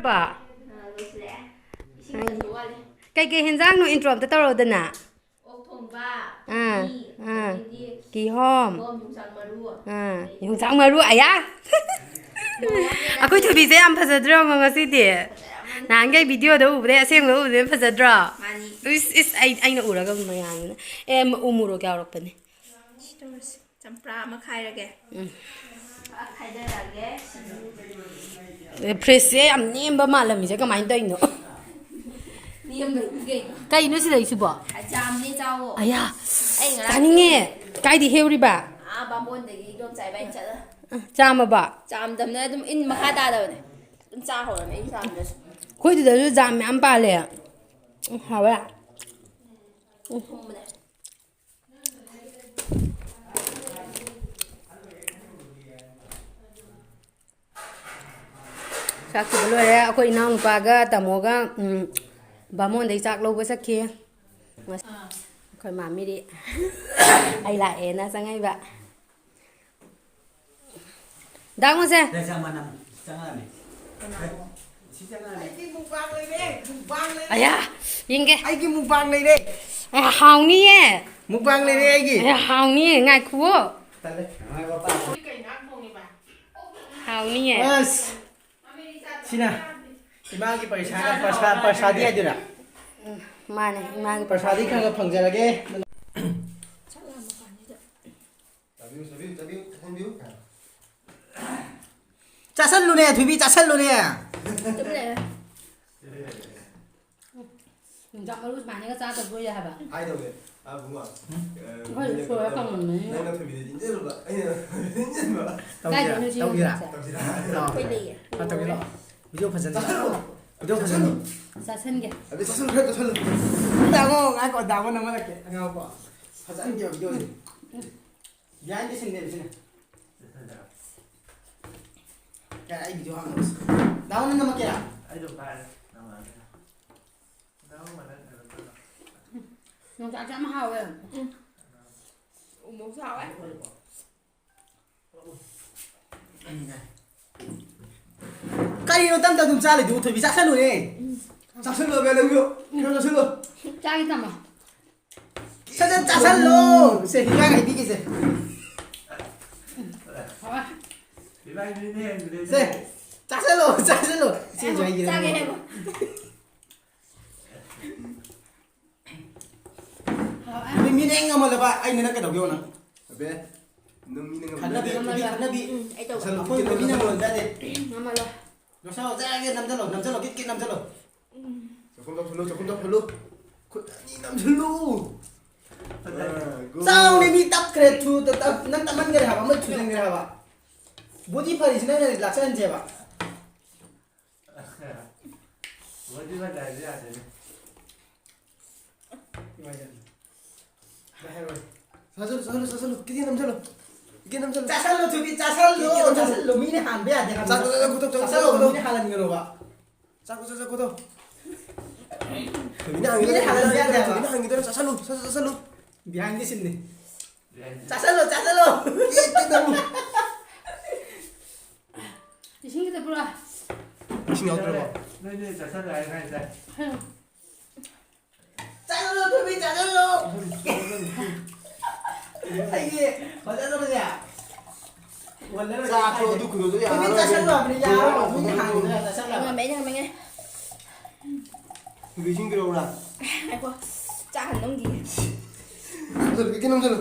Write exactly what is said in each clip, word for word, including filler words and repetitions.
ꯕ? ꯑꯥ, ꯂꯣꯏꯁꯤꯜꯂꯛꯑꯦ꯫ ꯏꯁꯤꯡ ꯀꯟꯕ ꯋꯥꯠꯂꯤ꯫ ꯀꯩꯀꯩ ꯍꯦꯟꯖꯥꯡꯅꯣ? Intro ꯑꯝꯇ ꯇꯧꯔꯛꯑꯣꯗꯅ꯫ ꯑꯣꯛ ꯊꯣꯡꯕ, ꯑꯥ, ꯊꯕꯤ, ꯑꯥ꯫ ꯑꯗꯒꯤꯗꯤ ꯀꯤꯍꯣꯝ꯫ ꯀꯤꯍꯣꯝ, ꯌꯣꯡꯆꯥꯛ ꯃꯔꯨ꯫ ꯑꯥ, ꯌꯣꯡꯆꯥꯛ ꯃꯔꯨ, ꯑꯌꯥ! ꯃꯣꯔꯣꯛ ꯃꯦꯠꯄ꯫ ꯑꯩꯈꯣꯏ ꯊꯣꯏꯕꯤꯁꯦ ꯌꯥꯝ ꯐꯖꯗ꯭ꯔꯣ ꯉꯁꯤꯗꯤ? ꯐꯖꯔꯝꯃꯅꯤ꯫ ꯅꯍꯥꯟꯈꯩ video ꯗ ꯎꯕꯗꯩ ꯑꯁꯦꯡꯕ ꯎꯕꯗꯩ ꯐꯖꯗ꯭ꯔꯣ? ꯃꯥꯅꯤ꯫ ꯏꯁ, ꯏꯁ, ꯑꯩ, ꯑꯩꯅ ꯎꯔꯒ ꯃꯌꯥꯝꯅ꯫ ꯑꯦ, ꯎ ꯃꯣꯔꯣꯛ ꯌꯥꯎꯔꯛꯄꯅꯦ꯫ ꯁꯤ ꯇꯧꯔꯁꯤ꯫ ꯆꯝꯄ꯭ꯔꯥ ꯑꯃ ꯈꯥꯏꯔꯒꯦ꯫ ꯎꯝ꯫ ꯈꯥꯏꯗꯔꯛꯑꯒꯦ꯫ ꯑꯦ, fridge ꯁꯦ ꯌꯥꯝ ꯅꯦꯝꯕ ꯃꯥꯜꯂꯝꯃꯤꯁꯦ ꯀꯃꯥꯏꯅ ꯇꯧꯔꯤꯅꯣ? ꯅꯦꯝꯕꯩꯅꯤ ꯀꯩꯅꯣ꯫ ꯀꯩꯅꯣ ꯁꯤꯗꯩꯁꯤꯕꯣ? ꯖꯥꯝꯅꯦ, ꯆꯥꯎꯋꯣ꯫ ꯑꯌꯥ! ꯑꯩ ꯉꯔꯥꯡ ꯆꯥꯅꯤꯡꯉꯦ꯫ ꯀꯥꯏꯗ ꯍꯦꯛꯎꯔꯤꯕ? ꯑꯥ, ꯕꯥꯃꯣꯟꯗꯒꯤ ꯏꯗꯣꯝꯆꯥ ꯏꯕꯥꯅꯤ ꯆꯠꯂ꯫ ꯑ, ꯆꯥꯝꯃꯕ? ꯆꯥꯝꯗꯕꯅ ꯑꯗꯨꯝ ꯏꯟ ꯃꯈꯥ ꯇꯥꯗꯕꯅꯦ꯫ ꯑꯗꯨꯝ ꯆꯥ ꯍꯧꯔꯝꯃꯦ ꯑꯩ ꯆꯥꯝꯗ꯭ꯔꯁꯨ꯫ ꯑꯩꯈꯣꯏꯗꯨꯗꯁꯨ ꯖꯥꯝ ꯃꯌꯥꯝ ꯄꯥꯜꯂꯦ꯫ ꯎꯝ, ꯍꯥꯎꯋꯦ꯫ ꯎꯝ꯫ ꯊꯨꯝꯕꯅꯦ꯫ ꯆꯥꯛ ꯊꯤꯕ ꯂꯣꯏꯔꯦ꯫ ꯑꯩꯈꯣꯏ ꯏꯅꯥꯎꯅꯨꯄꯥꯒ ꯇꯥꯃꯣꯒ, ꯎꯝ, ꯕꯥꯃꯣꯟꯗꯩ ꯆꯥꯛ ꯂꯧꯕ ꯆꯠꯈꯤ꯫ ꯑꯩꯈꯣꯏ ꯃꯥꯃꯤꯗꯤ ꯑꯩ ꯂꯥꯛꯑꯦꯅ ꯆꯪꯉꯛꯏꯕ꯫ ꯗꯥꯡꯉꯨꯁꯦ꯫ ꯅꯪ ꯆꯥ ꯃꯅꯝ ꯆꯪꯉꯛꯑꯅꯤ꯫ ꯁꯤ ꯆꯪꯉꯛꯑꯅꯤ꯫ ꯑꯩꯒꯤ ꯃꯨꯛꯕꯥꯡ ꯂꯩꯔꯦ, ꯃꯨꯛꯕꯥꯡ ꯂꯩꯔꯦ꯫ ꯑꯌꯥ, ꯌꯦꯡꯒꯦ꯫ ꯑꯩꯒꯤ ꯃꯨꯛꯕꯥꯡ ꯂꯩꯔꯦ꯫ ꯑꯌꯥ, ꯍꯥꯎꯅꯤꯌꯦ꯫ ꯃꯨꯛꯕꯥꯡ ꯂꯩꯔꯦ ꯑꯩꯒꯤ꯫ ꯑꯌꯥ, ꯍꯥꯎꯅꯤꯌꯦ, ꯉꯥꯏꯈꯨꯋꯣ꯫ ꯇꯜꯂꯦ꯫ ꯉꯥꯏꯈꯣ, ꯄꯥ꯫ ꯍꯥꯎꯅꯤꯌꯦ꯫ ꯑꯁ, ꯁꯤꯅ ꯏꯃꯥꯒꯤ ꯄꯩꯁꯥ, ꯄꯩꯁꯥ, ꯄꯩꯁꯥꯗꯤ ꯍꯥꯏꯗꯣꯏꯔꯥ? ꯎꯝ, ꯃꯥꯅꯦ, ꯏꯃꯥꯒꯤ ꯄꯩꯁꯥꯗꯤ ꯈꯔ ꯈꯔ ꯐꯪꯖꯔꯒꯦ꯫ ꯆꯥꯕꯤꯌꯨ, ꯆꯥꯕꯤꯌꯨ, ꯆꯥꯕꯤꯌꯨ, ꯆꯥꯁꯟꯕꯤꯌꯨ꯫ ꯆꯥꯁꯜꯂꯨꯅꯦ, ꯊꯣꯏꯕꯤ, ꯆꯥꯁꯜꯂꯨꯅꯦ꯫ ꯇꯨꯃꯤꯟ ꯂꯩꯌꯨ꯫ ꯌꯣꯡꯆꯥꯛ ꯃꯔꯨ ꯁꯨꯃꯥꯏꯅꯒ ꯆꯥꯗꯕ ꯑꯣꯏꯔꯦ ꯍꯥꯏꯕ꯫ ꯍꯥꯏꯗꯧꯅꯦ꯫ ꯑꯥ, ꯕꯨꯡꯉꯣ꯫ ꯎꯝ? ꯑ, ꯑꯩꯈꯣꯏ ꯃꯤꯅ ꯁꯣꯔ ꯀꯩꯅꯣ ꯇꯧꯕ꯫ ꯐꯪꯉꯝꯃꯅꯤ꯫ ꯅꯪꯅ ꯊꯣꯏꯕꯤꯗ ꯏꯟꯖꯜꯂꯨꯕ, ꯑꯩꯅ ꯏꯟꯖꯟꯕ꯫ ꯇꯧꯁꯤꯔꯥ? ꯀꯥꯏꯗꯩꯅꯣ ꯁꯤ ꯇꯧꯁꯤꯔꯥ? ꯌꯣꯡꯆꯥꯛꯁꯦ? ꯇꯧꯁꯤꯔꯥ? ꯑꯩꯈꯣꯏ ꯂꯩꯌꯦ꯫ ꯑꯥ, ꯇꯧꯁꯤꯔꯣ? ꯚꯤꯗꯤꯑꯣ ꯐꯖꯅ ꯆꯥꯁꯜꯂꯣ꯫ ꯚꯤꯗꯤꯑꯣ ꯐꯖꯅ꯫ ꯆꯥꯁꯟꯒꯦ꯫ ꯑꯗꯨ ꯆꯥꯁꯜꯂꯨ, ꯈꯔ ꯆꯥꯁꯜꯂꯨ꯫ ꯗꯥꯡꯉꯣ, ꯉꯥꯏꯈꯣ, ꯗꯥꯡꯉꯣ ꯅꯝꯍꯜꯂꯛꯀꯦ꯫ ꯉꯥꯏꯈꯣꯀꯣ꯫ ꯐꯖꯍꯟꯒꯦꯕ ꯚꯤꯗꯤꯑꯣꯁꯦ꯫ Behind the scene ꯅꯦꯕ ꯁꯤꯅ꯫ ꯌꯥꯔꯦ, ꯑꯩ ꯚꯤꯗꯤꯑꯣ ꯍꯥꯡꯉꯒꯦ꯫ ꯗꯥꯡꯉꯣ ꯅꯪ ꯅꯝꯃꯛꯀꯦꯔꯥ? ꯑꯩꯗꯣ ꯄꯥꯏꯔꯦ, ꯅꯃꯥꯟꯅꯕꯤꯅ꯫ ꯌꯣꯡꯆꯥꯛꯁꯦ ꯌꯥꯝ ꯍꯥꯎꯋꯦ꯫ ꯎꯝ꯫ ꯎꯃꯣꯔꯣꯛꯁꯨ ꯍꯥꯎꯋꯦ꯫ ꯀꯔꯤꯅꯣ ꯇꯝ ꯇꯝ ꯑꯗꯨꯝ ꯆꯥ ꯂꯩꯗꯨꯕꯨ? ꯊꯣꯏꯕꯤ, ꯆꯥꯁꯜꯂꯨꯅꯦ꯫ ꯆꯥꯁꯜꯂꯣ, ꯕꯦ, ꯅꯪꯁꯨ꯫ ꯈꯔ ꯆꯥꯁꯜꯂꯣ꯫ ꯆꯥꯒꯦ ꯇꯝꯃꯣ꯫ ꯁꯠ ꯁꯠ ꯆꯥꯁꯜꯂꯣ꯫ ꯁꯦ, ꯍꯤꯟꯖꯥꯡ ꯍꯩꯕꯤꯒꯦꯁꯦ꯫ ꯍꯣꯏ꯫ ꯏꯕꯥꯅꯤꯅꯦ ꯍꯦꯟꯕꯗꯩꯗꯤ꯫ ꯁꯦ, ꯆꯥꯁꯜꯂꯣ, ꯆꯥꯁꯜꯂꯣ꯫ ꯏꯆꯦꯁꯨ ꯍꯩꯒꯦꯔꯥ? ꯆꯥꯒꯦ ꯍꯥꯏꯕ꯫ ꯍꯥꯎꯋꯦ꯫ ꯃꯤ, ꯃꯤꯅ ꯍꯦꯛ ꯉꯝꯍꯜꯂꯕ, ꯑꯩꯅ ꯅꯪ ꯀꯩꯗꯧꯒꯦ ꯌꯦꯡꯉꯣ ꯅꯪ꯫ ꯑꯕꯦ, ꯅꯪ ꯃꯤꯅ ꯉꯝꯍꯜꯂꯦ꯫ ꯈꯠꯅꯕꯤ, ꯊꯣꯏꯕꯤ, ꯈꯠꯅꯕꯤ꯫ ꯎꯝ, ꯑꯩ ꯇꯧꯕ꯫ ꯑꯩꯈꯣꯏ ꯊꯣꯏꯕꯤꯅ ꯉꯝꯍꯜꯂꯦ ꯌꯥꯗꯦ꯫ ꯉꯝꯍꯜꯂꯣꯏ꯫ ꯂꯣꯏꯁꯜꯂꯣ, ꯖꯔ ꯖꯔ ꯅꯝꯖꯜꯂꯣ, ꯅꯝꯖꯜꯂꯣ, ꯀꯤꯠ ꯀꯤꯠ ꯅꯝꯖꯜꯂꯣ꯫ ꯎꯝ꯫ ꯆꯥꯛꯈꯨꯝ ꯇꯧꯁꯜꯂꯨ, ꯆꯥꯛꯈꯨꯝ ꯇꯧꯁꯜꯂꯨ꯫ ꯈꯨꯠ ꯑꯅꯤ ꯅꯝꯁꯜꯂꯨ꯫ ꯑꯥ, good꯫ ꯆꯥꯎꯅꯦ, ꯃꯤ ꯇꯞꯈ꯭ꯔꯦ, ꯊꯨ, ꯇ-, ꯇꯞ-, ꯅꯪ ꯇꯞꯃꯟꯈ꯭ꯔꯦ ꯍꯥꯏꯕ, ꯑꯃ ꯊꯨꯖꯟꯈ꯭ꯔꯦ ꯍꯥꯏꯕ꯫ ꯕꯣꯗꯤ ꯐꯔꯤꯁꯤ ꯅꯪꯅ ꯂꯥꯛꯆꯍꯟꯁꯦꯕ꯫ ꯕꯣꯗꯤ ꯐꯖꯔꯗꯤ ꯌꯥꯗꯦꯅꯦ꯫ ꯆꯥꯁꯜꯂꯨ, ꯆꯥꯁꯜꯂꯨ, ꯆꯥꯁꯜꯂꯨ꯫ ꯀꯤꯀꯤ ꯅꯝꯁꯜꯂꯨ꯫ ꯀꯤꯀꯤ ꯅꯝꯁꯜꯂꯨ꯫ ꯆꯥꯁꯜꯂꯨ, ꯊꯨꯕꯤ, ꯆꯥꯁꯜꯂꯨ꯫ ꯀꯤꯀꯤ ꯅꯝꯁꯜꯂꯨ꯫ ꯆꯥꯁꯜꯂꯨ, ꯃꯤꯅ ꯍꯥꯟꯕ ꯌꯥꯗꯦ ꯍꯥꯏꯕ꯫ ꯆꯥꯁꯜꯂꯨ, ꯆꯥꯁꯜꯂꯨ, ꯆꯥꯁꯜꯂꯨ, ꯆꯥꯁꯜꯂꯨ, ꯆꯥꯁꯜꯂꯨ꯫ ꯃꯤꯅ ꯍꯥꯟꯍꯟꯒꯅꯣꯕ꯫ ꯆꯥꯛ, ꯆꯥꯛ, ꯆꯥꯛ, ꯆꯥꯛ, ꯆꯥꯛ꯫ ꯊꯣꯏꯕꯤꯅ ꯍꯥꯡꯈꯤꯗꯣꯔꯦ, ꯃꯤꯅ ꯍꯥꯟꯍꯟꯕ ꯌꯥꯗꯦ ꯍꯥꯏꯕ꯫ ꯊꯣꯏꯕꯤꯅ ꯍꯥꯡꯈꯤꯗꯣꯔꯦ, ꯆꯥꯁꯜꯂꯨ, ꯆꯥꯁꯜꯂꯨ, ꯆꯥꯁꯜꯂꯨ꯫ Behind the scene ꯅꯤ꯫ ꯆꯥꯁꯜꯂꯨ, ꯆꯥꯁꯜꯂꯨ꯫ ꯏꯁꯤꯡ ꯈꯤꯇ ꯄꯨꯔꯛꯑꯣ꯫ ꯏꯁꯤꯡ ꯌꯥꯎꯗ꯭ꯔꯕꯣ? ꯅꯣꯏꯗꯤ ꯆꯥꯁꯜꯂꯨ ꯍꯥꯏ ꯍꯥꯏꯗꯥꯏ? ꯎꯝ꯫ ꯆꯥꯁꯜꯂꯣ, ꯊꯣꯏꯕꯤ, ꯆꯥꯁꯜꯂꯣ꯫ ꯑꯩꯗꯤ ꯐꯖꯗꯕꯁꯦ꯫ ꯆꯥꯛꯇꯣ ꯑꯗꯨ ꯈꯨꯗꯣꯜꯗꯣ ꯊꯣꯏꯕꯤ, ꯌꯥꯔꯔꯣꯏ꯫ ꯆꯥꯁꯜꯂꯣ ꯍꯥꯏꯕꯅꯤ, ꯌꯥꯔꯔꯣꯏ꯫ ꯃꯤꯅ ꯍꯥꯡꯉꯤꯗꯣ ꯆꯥꯁꯜꯂꯣ꯫ ꯑꯩ ꯉꯝꯃꯦ, ꯑꯩ ꯉꯝꯃꯦ꯫ ꯊꯣꯏꯕꯤ, ꯏꯁꯤꯡ ꯄꯤꯔꯛꯎꯔꯥ? ꯉꯥꯏꯈꯣ, ꯆꯥ ꯍꯥꯟꯅ ꯅꯝꯈꯤꯒꯦ꯫ ꯅꯝꯁꯜꯂꯨ, ꯀꯤꯀꯤ ꯅꯝꯁꯜꯂꯨ꯫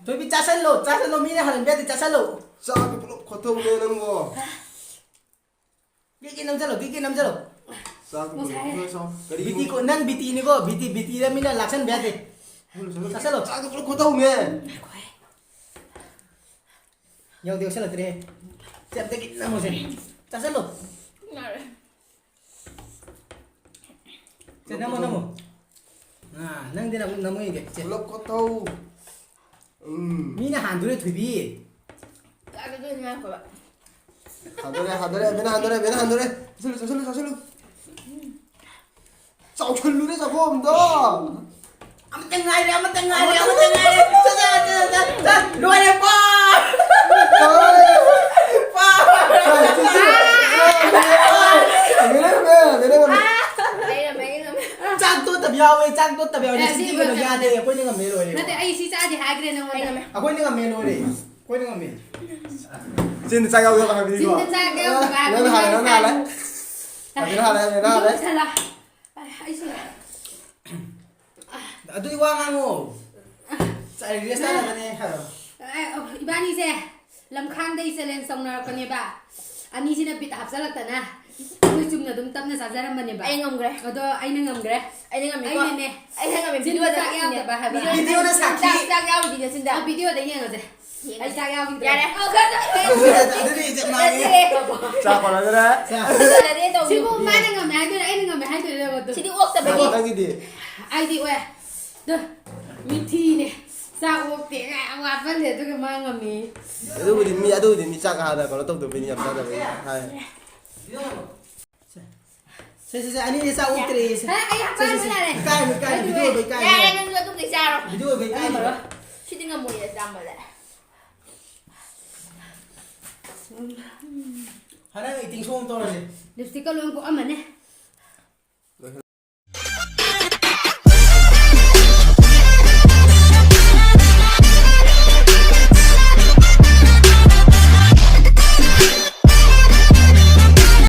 ꯊꯣꯏꯕꯤ, ꯆꯥꯁꯜꯂꯣ, ꯆꯥꯁꯜꯂꯣ, ꯃꯤꯅ ꯍꯥꯟꯍꯟꯕ ꯌꯥꯗꯦ, ꯆꯥꯁꯜꯂꯣ꯫ ꯆꯥꯛꯇꯣ ꯄꯨꯂꯞ ꯈꯣꯠꯇꯧꯅꯦ ꯅꯪꯕꯣ꯫ ꯀꯤꯀꯤ ꯅꯝꯁꯜꯂꯣ, ꯀꯤꯀꯤ ꯅꯝꯁꯜꯂꯣ꯫ ꯆꯥꯛꯇꯣ ꯄꯨꯂꯞ ꯉꯁꯥꯏ ꯈꯣꯠꯇꯧ ꯆꯥꯎ꯫ ꯀꯔꯤ? ꯕꯤꯇꯤ ꯀꯣ-, ꯅꯪ ꯕꯤꯇꯤꯅꯤꯀꯣ, ꯕꯤꯇꯤ, ꯕꯤꯇꯤꯗ ꯃꯤꯅ ꯂꯥꯛꯁꯟꯕ ꯌꯥꯗꯦ꯫ ꯆꯥꯁꯜꯂꯨ, ꯆꯥꯁꯜꯂꯨ꯫ ꯆꯥꯁꯜꯂꯣ꯫ ꯆꯥꯛꯇꯣ ꯄꯨꯂꯞ ꯈꯣꯠꯇꯧꯅꯦ꯫ ꯉꯥꯏꯈꯣ꯫ ꯌꯧꯗꯤ ꯌꯧꯁꯜꯂꯛꯇ꯭ꯔꯦ꯫ ꯆꯦ, ꯑꯝꯇ ꯈꯤꯇꯪ ꯅꯝꯃꯨꯁꯦ꯫ ꯆꯥꯁꯜꯂꯣ꯫ ꯌꯥꯔꯦ꯫ ꯆꯦ, ꯅꯝꯃꯣ, ꯅꯝꯃꯣ꯫ ꯑꯥ, ꯅꯪꯗꯤ ꯅꯝ-, ꯅꯝꯃꯣ ꯌꯦꯡꯒꯦ, ꯆꯦ꯫ ꯄꯨꯂꯞ ꯀꯣꯠꯊꯧ꯫ ꯎꯝ꯫ ꯃꯤꯅ ꯍꯥꯟꯗꯣꯔꯦ, ꯊꯣꯏꯕꯤ꯫ ꯀꯥꯏꯗ ꯉꯥꯏꯈꯣꯕ꯫ ꯍꯥꯟꯗꯣꯔꯦ, ꯍꯥꯟꯗꯣꯔꯦ, ꯕꯦꯅꯥ ꯍꯥꯟꯗꯣꯔꯦ, ꯕꯦꯅꯥ ꯍꯥꯟꯗꯣꯔꯦ꯫ ꯆꯥꯁꯜꯂꯨ, ꯆꯥꯁꯜꯂꯨ, ꯆꯥꯁꯜꯂꯨ꯫ ꯆꯥꯎꯁꯜꯂꯨꯅꯦ ꯆꯥꯛꯈꯣꯝꯗꯣ꯫ ꯑꯃꯇ ꯉꯥꯏꯔꯦ, ꯑꯃꯇ ꯉꯥꯏꯔꯦ, ꯑꯃꯇ ꯉꯥꯏꯔꯦ꯫ ꯆꯠ, ꯆꯠ, ꯆꯠ, ꯆꯠ, ꯆꯠ꯫ ꯂꯣꯏꯔꯦ, ꯄꯥ! ꯍꯣꯏ꯫ ꯄꯥ! ꯆꯠꯁꯤ꯫ ꯌꯥꯎꯋꯦ, ꯆꯥꯛ ꯇꯣꯠꯇꯕ ꯌꯥꯎꯋꯦ꯫ ꯑꯦ, ꯁꯤ ꯁꯤ ꯇꯤꯚꯤ ꯑꯣꯏꯕ ꯌꯥꯗꯦ꯫ ꯑꯩꯈꯣꯏꯅ ꯉꯝꯃꯦ, ꯂꯣꯏꯔꯦ꯫ ꯅꯠꯇꯦ, ꯑꯩ ꯁꯤ ꯆꯥꯗꯦ ꯍꯥꯏꯈ꯭ꯔꯦ ꯅꯉꯣꯟꯗ꯫ ꯑꯩ ꯉꯝꯃꯦ꯫ ꯑꯩꯈꯣꯏꯅ ꯉꯝꯃꯦ, ꯂꯣꯏꯔꯦ꯫ ꯑꯩꯈꯣꯏꯅ ꯉꯝꯃꯦ꯫ ꯆꯤꯟꯗ ꯆꯥꯛ ꯌꯥꯎꯗꯕ ꯍꯥꯏꯕꯅꯤꯀꯣ꯫ ꯆꯤꯟꯗ ꯆꯥꯛ ꯌꯥꯎꯗꯕ ꯍꯥꯏꯕꯅꯤ꯫ ꯅꯪꯅ ꯍꯥꯜꯂꯦ, ꯅꯪꯅ ꯍꯥꯜꯂꯦ꯫ ꯑꯗꯨꯅ ꯍꯥꯜꯂꯦ, ꯑꯗꯨꯅ ꯍꯥꯜꯂꯦ꯫ ꯂꯣꯏꯁꯜꯂꯣ꯫ ꯑꯩ, ꯑꯩꯁꯨ꯫ ꯑꯗꯨꯗꯤ ꯋꯥ ꯉꯥꯡꯉꯣ꯫ ꯆꯥ-, rest ꯇꯥꯟꯅꯒꯅꯤ ꯍꯥꯏꯔꯣ꯫ ꯑꯦ, ꯏꯕꯥꯅꯤꯁꯦ ꯂꯝꯈꯥꯡꯗꯩ challenge ꯇꯧꯅꯔꯛꯄꯅꯦꯕ꯫ ꯑꯅꯤꯁꯤꯅ ꯕꯤꯠ ꯍꯥꯞꯆꯜꯂꯛꯇꯅ ꯑꯩꯈꯣꯏ ꯆꯨꯝꯅ ꯑꯗꯨꯝ ꯇꯞꯅ ꯆꯥꯖꯔꯝꯕꯅꯦꯕ꯫ ꯑꯩ ꯉꯝꯈ꯭ꯔꯦ꯫ ꯑꯗꯣ ꯑꯩꯅ ꯉꯝꯈ꯭ꯔꯦ꯫ ꯑꯩꯅ ꯉꯝꯃꯤꯀꯣ꯫ ꯑꯩꯅꯅꯦ꯫ ꯑꯩꯅ ꯉꯝꯃꯤ꯫ ꯆꯤꯟꯗ ꯚꯤꯗꯤꯑꯣꯗ ꯆꯥꯛ ꯌꯥꯎꯗꯕ ꯍꯥꯏꯕ꯫ ꯚꯤꯗꯤꯑꯣꯗ ꯁꯥꯈꯤ꯫ ꯆꯥꯛ, ꯆꯥꯛ ꯌꯥꯎꯗꯤꯌꯦ ꯆꯤꯟꯗ꯫ ꯑ, ꯚꯤꯗꯤꯑꯣꯗ ꯌꯦꯡꯉꯁꯦ꯫ ꯌꯦꯡꯉꯁꯦ꯫ ꯑꯩ ꯆꯥꯛ ꯌꯥꯎꯈꯤꯗ꯭ꯔꯦ꯫ ꯌꯥꯔꯦ꯫ ꯑꯗꯨꯗꯤ ꯏꯖꯠ ꯃꯥꯡꯉꯦ꯫ ꯅꯠꯇꯦ꯫ ꯆꯥꯛ ꯀꯣꯟꯅꯗ꯭ꯔꯦ꯫ ꯆꯥꯛ꯫ ꯀꯣꯟꯅꯗꯦ ꯇꯧꯅꯨ꯫ ꯁꯤꯕꯨ ꯃꯥꯅ ꯉꯝꯃꯦ ꯍꯥꯏꯗꯣꯏꯔꯥ, ꯑꯩꯅ ꯉꯝꯃꯦ ꯍꯥꯏꯗꯣꯏꯔꯥ ꯅꯪꯒꯤꯗꯤ? ꯁꯤꯗꯤ ꯑꯣꯛꯇꯕꯒꯤ꯫ ꯅꯪꯒꯤꯗꯤ? ꯑꯩꯗꯤ ꯑꯣꯏ꯫ ꯗꯣ, ꯃꯤꯊꯤꯅꯦ꯫ ꯆꯥꯛ ꯑꯣꯛꯇꯦ ꯀꯥꯏ ꯋꯥꯄꯜꯂꯦ, ꯑꯗꯨꯒ ꯃꯥ ꯉꯝꯃꯤ꯫ ꯑꯗꯨꯕꯨꯗꯤ ꯃꯤ, ꯑꯗꯨꯕꯨꯗꯤ ꯃꯤ ꯆꯥꯛ ꯍꯥꯟꯅ ꯀꯩꯅꯣ ꯇꯧꯗꯕꯩꯅꯤ, ꯌꯥꯝ ꯆꯥꯗꯕꯩꯅꯤ ꯍꯥꯏ꯫ ꯁꯦ, ꯁꯦ, ꯁꯦ, ꯑꯅꯤꯁꯦ ꯆꯥꯛ ꯑꯣꯛꯇ꯭ꯔꯦꯌꯦ, ꯁꯦ꯫ ꯍꯦ, ꯑꯩ ꯁꯦ, ꯁꯦ, ꯁꯦ꯫ ꯏꯀꯥꯏꯅꯨ, ꯏꯀꯥꯏꯅꯨ, ꯚꯤꯗꯤꯑꯣ ꯑꯣꯏꯕ ꯏꯀꯥꯏꯅꯨ꯫ ꯌꯥꯔꯦ, ꯅꯪꯁꯨ ꯑꯗꯨꯝ ꯆꯥꯔꯣ꯫ ꯚꯤꯗꯤꯑꯣ ꯑꯣꯏꯕ ꯏꯀꯥꯏꯅꯨ꯫ ꯁꯤꯗꯤ ꯉꯝꯃꯣꯏꯌꯦ, ꯆꯥꯝꯕꯗ꯫ ꯍꯟꯗꯛ acting show ꯑꯃ ꯇꯧꯔꯁꯦ꯫ Lipstickꯀ ꯂꯣꯏ ꯀꯣꯛꯑꯝꯃꯅꯤ꯫